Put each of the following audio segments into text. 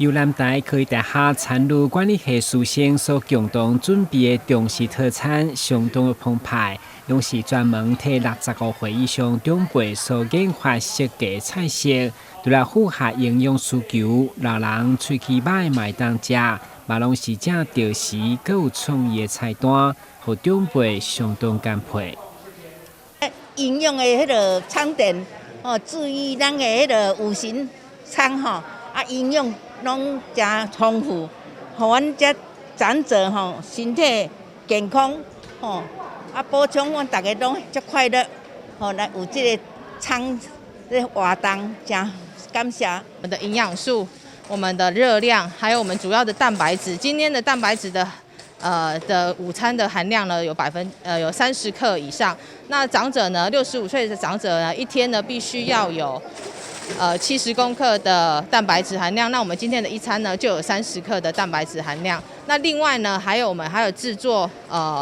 由南大科技大學餐旅管理系師生所共同準備的中式套餐，相當的澎湃，攏是專門替65歲以上長輩所研發設計菜色，除了符合營養需求，老人喙齒䆀嘛會當食，嘛攏是正著時閣有創意的菜單，予長輩相當感佩。營養的彼个餐點，哦，注意咱的彼个有形餐吼，啊，營養攏誠豐富，予阮遮長者吼身體健康吼，啊，補充阮逐家攏足快樂，吼來有這个餐這个活動，誠感謝。我們的營養素、我們的熱量，還有我們主要的蛋白質。今天的蛋白質的午餐的含量呢，有30克以上。那長者呢，65歲的長者呢，一天呢必須要有70公克的蛋白質含量。那我們今天的一餐呢，就有三十克的蛋白質含量。那另外呢，還有我們還有製作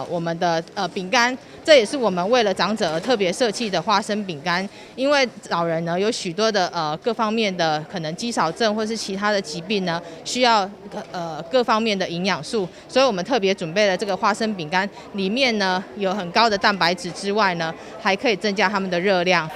我們的餅乾，這也是我們為了長者而特別設計的花生餅乾。因為老人呢有許多的各方面的可能肌少症或是其他的疾病呢，需要各方面的營養素，所以我們特別準備了這個花生餅乾，裡面呢有很高的蛋白質之外呢，還可以增加他們的熱量。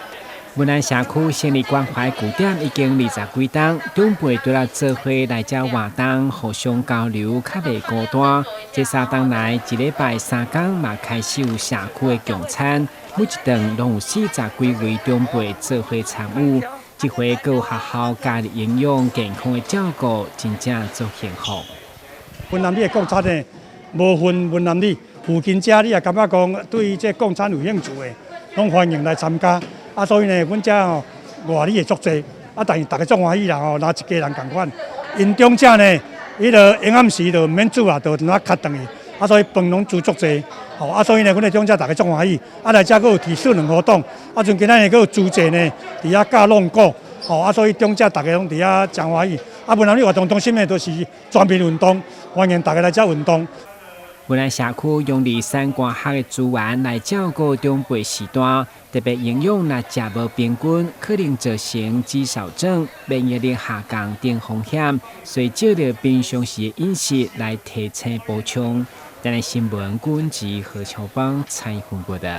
文安社區成立關懷據點已經20幾冬，長輩除了做伙來遮活動，互相交流，較袂孤單。這3冬來，一禮拜3工嘛開始有社區的共餐，每一頓攏有40幾位長輩做伙參與。這回閣有學校加入營養健康的照顧，真正足幸福。文南里的共餐呢，無分文南里附近遮，你也感覺講對這共餐有興趣的，攏歡迎來參加。啊，所以呢，阮遮吼外里會足濟，啊，但是逐家足歡喜啦吼，若一家人仝款。𪜶長者呢，彼个營養時就毋免煮啊，就淡仔較轉去，啊，所以飯攏煮足濟，吼，啊，所以呢，阮的長者逐家足歡喜。啊，來遮閣有體適能活動，啊，像今仔日閣有主祭呢，佇遐教弄鼓，吼，啊，所以長者逐家攏佇遐誠歡喜。啊，文南里活動中心呢，都是全民運動，歡迎逐家來遮運動。文安社區用離山大學的資源來照顧長輩時代，特別營養若食無平均，可能造成肌少症、免疫力下降等風險，所以藉著平常時的飲食來提醒補充。台視新聞，君子何秋芳採訪報導。